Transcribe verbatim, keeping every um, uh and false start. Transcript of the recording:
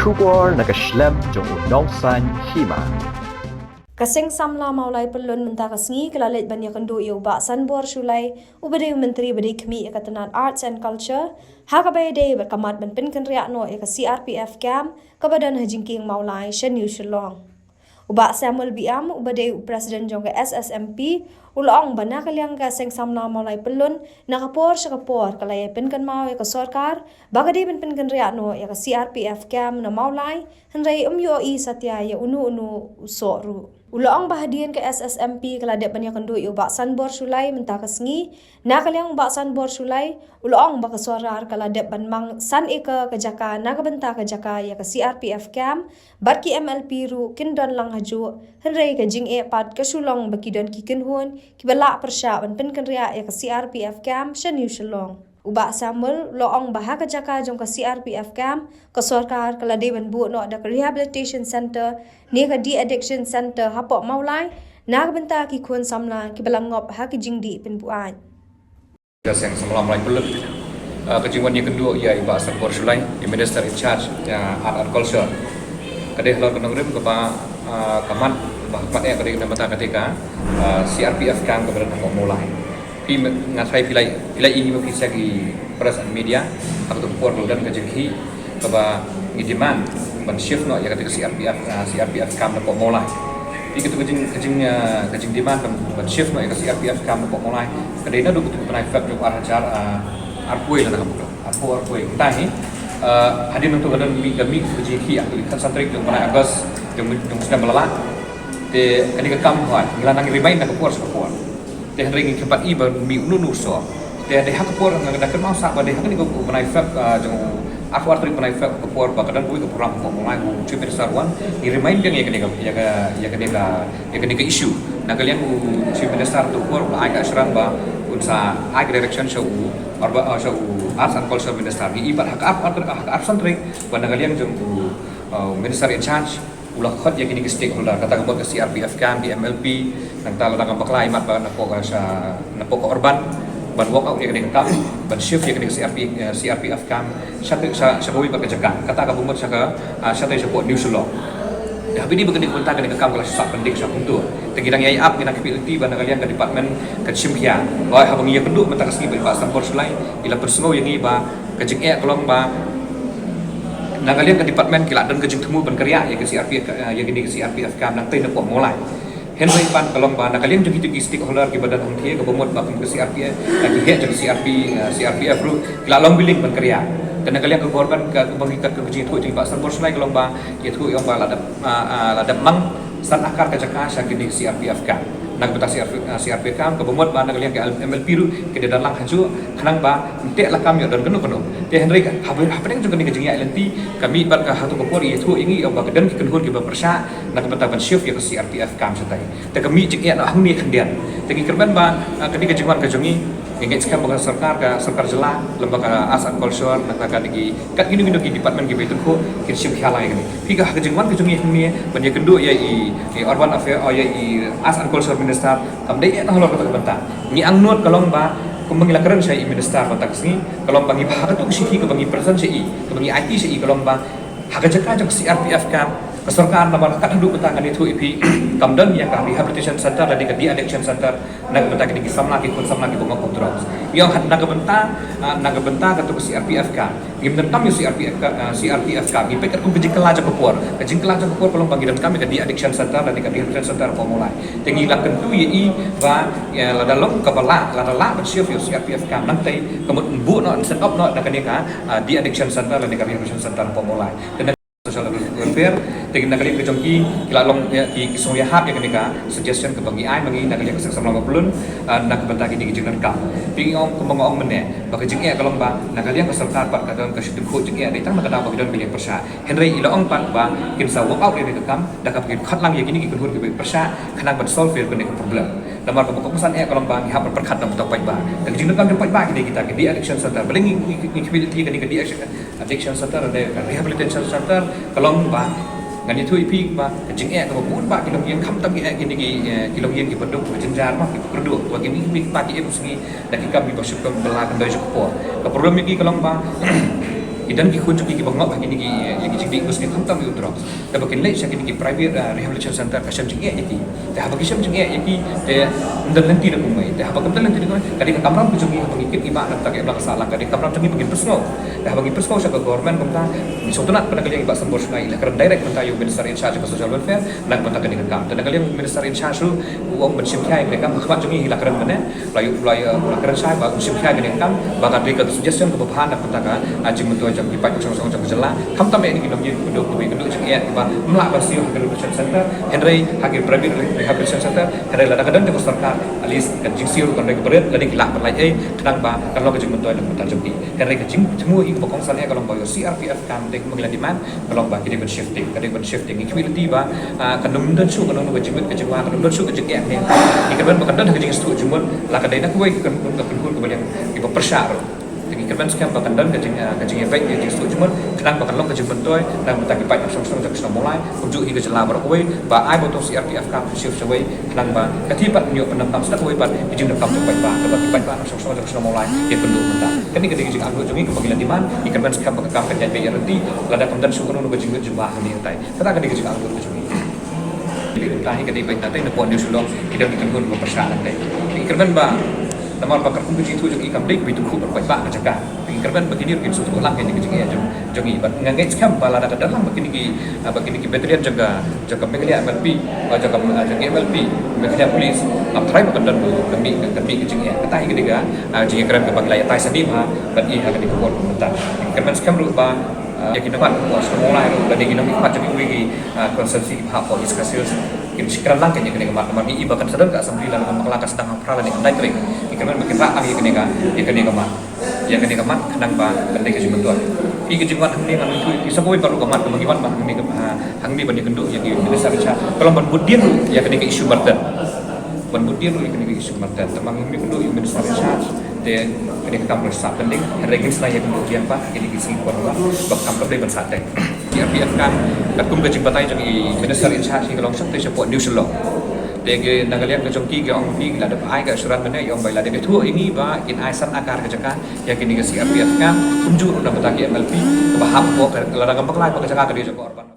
Khubor na ka shlem jong u Nongsaiñ Hima. Ka Seng Samla Mawlai Pyllun mynta ka sngi ka la leit ban ïakynduh ïa u Bah Sanbor Shullai, uba dei u Myntri ba dei khmih ïa ka tnat Arts and Culture, ha kaba ïadei bad ka mat ban pynkynriah noh ïa ka C R P F camp kaba don ha Jingkieng Mawlai sha New Shillong. U Bah Samuel Biam, uba dei u President jong ka S S M P, u la ong ba na ka liang ka Seng Samla Mawlai Pyllun, na ka por sha ka por ka la ïa pynkynmaw ïa ka sorkar ba ka dei ban pynkynriah noh ïa ka C R P F camp na Mawlai, hynrei um ïohi satia ïa uno uno u soh ruh. U la ong ba hadien ka S S M P ka la dep ban ïakynduh ïa u Bah Sanbor Shullai mynta ka sngi, na ka liang u Bah Sanbor Shullai u la ong ba ka sorkar ka la dep ban mang san acre ka jaka na ka bynta ka jaka ïa ka C R P F camp, bad ki M L P ruh kin don lang hajuh, hynrei ka jingeh pat ka shu long ba ki don ki kynhun kiba lah pyrshah ban pynkynriah ïa ka C R P F camp sha New Shillong. U Bah Samuel u la ong ba ha ka jaka jong ka C R P F camp, ka sorkar ka la dei ban buh noh da ka rehabilitation center ne ka de-addiction center hapoh Mawlai, na ka bynta ki khun samla kiba la ngop ha ki jingdih pynbuaid. Ka Seng Samla Mawlai Pyllun, ah, ka jingwan ïakynduh ïa i Bah Sanbor Shullai, i Minister in charge ïa Art and Culture, ka dei halor ka nongrim kaba, ah, ka mat, ba ka mat eh ka dei na bynta kata ka, ah, C R P F camp kaba don hapoh Mawlai. Phi me-, nga tharai phi la, phi la ïohi ma phi sha ki press and media, ha kato ka por ka la don ka jingkhih kaba ngi demand ban shift noh ïa kata ka C R P F, ah, C R P F camp napoh Mawlai. Te kato ka jing, ka jing, ah, ka jingdemand ban, ban shift noh ïa ka C R P F camp napoh Mawlai ka dei naduh kato ka bnai Feb jong u ar hajar, ah, arphew lane arphew, arphew, arphew. Mynta hi, ah, hadien nangto ka don mih, ka mih ka jingkhih ha ka khatsan tarik jong u bnai August jong, jong u snem ba la leit. Te kane ka kam hoi ngi la nang remind na ka por sha ka por. Te hynrei ngim pat i ba mih uno uno u soh. Te dei ha ka por nga da kynmaw sah ba dei ha kane ka bnai Feb, ah, jong u arphew ar tarik bnai Feb, ka por ba ka don kawei ka program hapoh Mawlai, u Chief Minister wan, ngi remind biang ïa kane ka, ïa ka, ïa kane ka, ïa kane ka issue. Na ka liang u Chief Minister tu ka por u la ai ka assurance ba un sa ai ka direction sha u, ar ba, ah, sha u Arts and Culture Minister. Ngi i pat ha ka arphew, ha ka arphew san tarik ba na ka liang jong u, ah, Minister in charge u la khot ïa kine ki stakeholder, kata ka mut ka C R P F camp, ki M L P, nangta la dang bakla i mat ba napoh ka sha, napoh ka urban, ban walk out ïa kane ka camp, ban shift ïa kane ka C R P, eh, C R P F camp sha, sha, sha kawei pat ka jaka, kata ka mut sha ka, ah, sha, shapoh New Shillong. Te haba ïadei bad kane ka bynta, kane ka camp ka la sah pyndik sha kumto. Te ngi dang ïai ap, ngi dang khmih lynti ba na ka liang ka department kan shim khia. Hooid, haba ngi ïakynduh mynta ka sngi bad i Bah Sanbor Shullai, i la pynsngew ïa ngi ba ka jingeh ka long ba na ka liang ka department ki la don ka jingthmu ban kyrïah ïa ka C R P, ïa kane ka C R P F camp nangtei napoh Mawlai. Hynrei pat ka long ba na ka liang jong kito ki stakeholder kiba don hangthie, kaba mut ba kum ka C R P F, ki heh jong ka C R P, eh, C R P F ruh ki la long willing ban kyrïah. Te na ka liang ka government, ka, kaba ngi kat ka jingïathuh jong i Bah Sanbor Shullai ka long ba ïathuh ïa ba la dep, ah, ah, la dep mang san akar ka jaka sha kine C R P F camp. Na ka bynta C R P, ah, C R P F camp, kaba mut ba na ka liang ka M L P ruh ki dei don lang hajuh, khnang ba ym teh lakam ïoh don kano kano. Te hynrei ka, hapdeng, hapdeng jong kane ka jingïaid lynti, ka mih bad ka ha kato ka por i ïathuh ïa ngi ïa ba ka don ki kynhun kiba pyrshah na ka bynta ban shift ïa ka C R P F camp shatai. Te ka mih jingeh noh hangne khyndiat. Te ngi kyrmen ba, ah, kane ka jingwan ka jong ngi, ngi ngeit skhem ba ka sorkar, ka sorkar jylla, lem bad ka Arts and Culture, nangta kine ki, kat kino kino ki department kiba ïathuh, kin shim khia lang ïa kane. Phi, ka ha ka jingwan ka jong ngi hangne ban ïakynduh ïa i, i Urban Affairs, oh, ïa i Arts and Culture Minister, kam dei eh tang halor kata ka bynta. Ngi angnud ka long ba, kumba ngi la kren sha i Minister mynta ka sngi, ka long ba ngi, ha kato ka shithi kaba ngi present sha i, kaba ngi aiti sha i, ka long ba ha ka jaka jong ka C R P F camp, ka sorkar namar kat haduh mynta ngan ïathuh ïa phi, kam don ïa ka rehabilitation center lane ka de-addiction center na ka bynta kine ki samla, ki khun samla kiba ngop ha drugs. Ïa, na ka bynta, ah, na ka bynta kato ka C R P F camp, ngim donkam ïa C R P F camp, ah, C R P F camp, ngi peit katkum ka jingkylla jong ka por. Ka jingkylla jong ka por ka long ba ngi donkam ïa ka de-addiction center lane ka rehabilitation center hapoh Mawlai. Te ngi la kyntu ïa i ba, ïa, lada long kaba lah, lada lah ban shift ïa u C R P F camp nangtei, ka mut un buh noh, un set up noh da kane ka, ah, de-addiction center lane ka rehabilitation center hapoh Mawlai. Te na social welfare, te na ka liang ka jong ki, ki la long, ïa, ki, ki sngew ïahap ïa kane ka suggestion kaba ngi ai ma ngi na ka liang ka Seng Samla Mawlai Pyllun, ah, na ka bynta kine ki jingdonkam. Te ngi ong, kumba nga ong mynne, ba ka jingeh ka long ba na ka liang ka sorkar pat ka don ka shu tyngkhuh jingeh, dei tang na ka daw ba ki don ki leh pyrshah. Hynrei i la ong pat ba kin sa walk out ïa kane ka kam da kaba kin khot lang ïa kine ki kynhun kiba pyrshah khnang ban solve ïa kane ka problem. Namar kaba kongsan eh ka long ba ngi hap ban pyrkhat na bynta u paidbah. Te ka jingdonkam jong u paidbah ki dei kita ki de-addiction center. Balei ngi, ngi, ngi khmih lynti ïa kane ka de-addiction, addiction center, lane ka rehabilitation center, ka long ba ngan ïathuh ïa phi ba ka jingeh kaba bun bah ki longïing, khamtam ki eh kine ki, eh, ki longïing kiba duk, kiba jynjar, ma kiba kyrduh. Ba kine ki, ki, ki im sngi da ki kam kiba shu kam bylla kyndoi sha ka por. Ka problem ïa ki ka long ba Ki don ki khun jong ki kiba ngop ha kine ki, ïa ki jingdih bus ne khamtam ïa u drugs. Te ba kin leit sha kine ki private, ah, rehabilitation center ka shem jingeh ïa ki. Te haba ki shem jingeh ïa ki, te ym don lynti da kumwei. Te haba kam don lynti da kumwei, ka dei ka kamram ka jong ngi haba ngi kit ngi bah na ka bynta ka imlang ka sahlang, ka dei ka kamram jong ngi ba ngin pynsngew. Te haba ngi pynsngew sha ka government kumta, ngi sngewtynnat ba na ka liang i Bah Sanbor Shullai i la kren direct mynta ïa u Minister in charge ka Social Welfare na ka bynta kane ka kam. Te na ka liang u Minister in charge ruh u ong ban shim khia ïa kane ka kam, ha khmat jong ngi hi la kren mynne. La ïoh, la ïoh, la kren shai ba u shim khia ïa kane ka kam, ba ka dei ka suggestion kaba bha na ka bynta ka, ah, jingmyntoi jong ki paidbah nongshong shnong jong ka jylla. Khamtam ïa kine ki nongïalam kynduh, kaba kynduh jingeh kiba ym lah ban siew ha ki rehabilitation center, hynrei ha ki private rehabilitation center, hynrei lada ka don jong ka sorkar, at least ka jingsiew ruh kan dei kaba rit, lada ki lah ban lait ei, khnang ba kan long ka jingmyntoi na ka bynta jong ki. Hynrei ka jingthmu ïa kaba kongsan eh ka long ba ïoh C R P F camp, te kumba ngi la demand, ka long ba ki dei ban shifting, ka dei ban shifting. Ngi khmih lynti ba, ah, kan ym don shuh kano kano ka jingmut ka jingwa, kan ym don shuh ka jingeh ne. Ngi kyrmen ba kan don ha ka jingsngewthuh jingmut, la ka dei na kawei ka kynhun, ka kynhun kaba liang kiba pyrshah ruh. Te ngi kyrmen skhem ba kan don ka jing, ah, ka jingïabeit, ka jingsngewthuh jingmut, khnang ba kan long ka jingmyntoi na ka bynta ki paidbah nongshong shnong jong ka shnong Mawlai, kumjuh hi ka jylla baroh kawei, ba ai ba u shift C R P F camp shift shawei, khnang ba ka dei pat ngi ïoh pyndonkam sdang kawei pat ka jingdonkam jong paidbah, kaba ki paidbah nongshong shnong jong ka shnong Mawlai ïakynduh mynta. Kane ka dei ka jingangnud jong ngi kaba ngi la demand, ngi kyrmen skhem ba ka kam kan ïaid beit ïaid lynti, lada kam don shuh kano kano ka jingmut jingwa hangne hangtai. Kata ka dei ka jingangnud ka jong ngi. Ka dei ka dei beit na tei na pdeng New Shillong, ki don ki kynhun ba pyrshah na tei. Ngi kyrmen ba namar ba ka kum ka jingithuh jong ngi kam dei ba ïathuh khuh bad paidbah ka jaka. Ngi kyrmen ba kine ruh kin sngewthuh lang ïa kane ka jingeh jong, jong ngi. Bad nga ngeit skhem ba lada ka don lang ba kine ki, ah, ba kine ki battalion jong ka, jong ka Meghalaya M L P, ba jong ka, ah, jong ka M L P, Meghalaya Police, ap trai ba kan don ba kan mih, kan mih ka jingeh. Kata hi ka dei ka, ah, jingïakren kaba ngi la ïatai sani bha bad i ha kane ka por mynta. Ngi kyrmen skhem ruh ba, ah, ïa ki nongmihkhmat ka shnong Mawlai ruh, lane ki nongmihkhmat jong kiwei ki, ah, constituency hapoh East Khasi Hills, kin shakri lang ïa kane ka mat, namar ngi i ba kan sa don ka assembly la ka bakla ka sdang ha u Phra lane khyndai tarik. Ngi kyrmen ba kin rah lang ïa kane ka, ïa kane ka mat, ïa kane ka mat khnang ba kan dei ka jingmyntoi. Ki, ka jingwan hangne ngan ïathuh ïa ki sa kawei pat ruh ka mat kaba ngi wan hangne ka, ha, hangne ban ïakynduh ïa ki minister in charge, ka long ban bud dien ruh ïa kane ka issue Martin. Ban bud dien ruh ïa kane ka issue Martin. Te ma ngi ïakynduh ïa u minister in charge, te kane ka kam ruh sah pending, hynrei ngin sa ïakynduh biang pat ïa kine ki sngi ki wan, ba ka kam kam dei ban sah teng. C R P F camp, katkum ka jingbatai jong i minister in charge, ka long shong te shapoh New Shillong. Te ki na ka liang ka jong ki, ki ong ki la dep ai ka assurance mynne, ki ong ba la dep ïathuh ïa ngi ba kin ai san akar ka jaka ïa kine ki C R P F camp, kumjuh ruh na ka bynta ki M L P kaba hap hapoh ka, lada kam bakla ba ka jaka ka dei jong ka urban.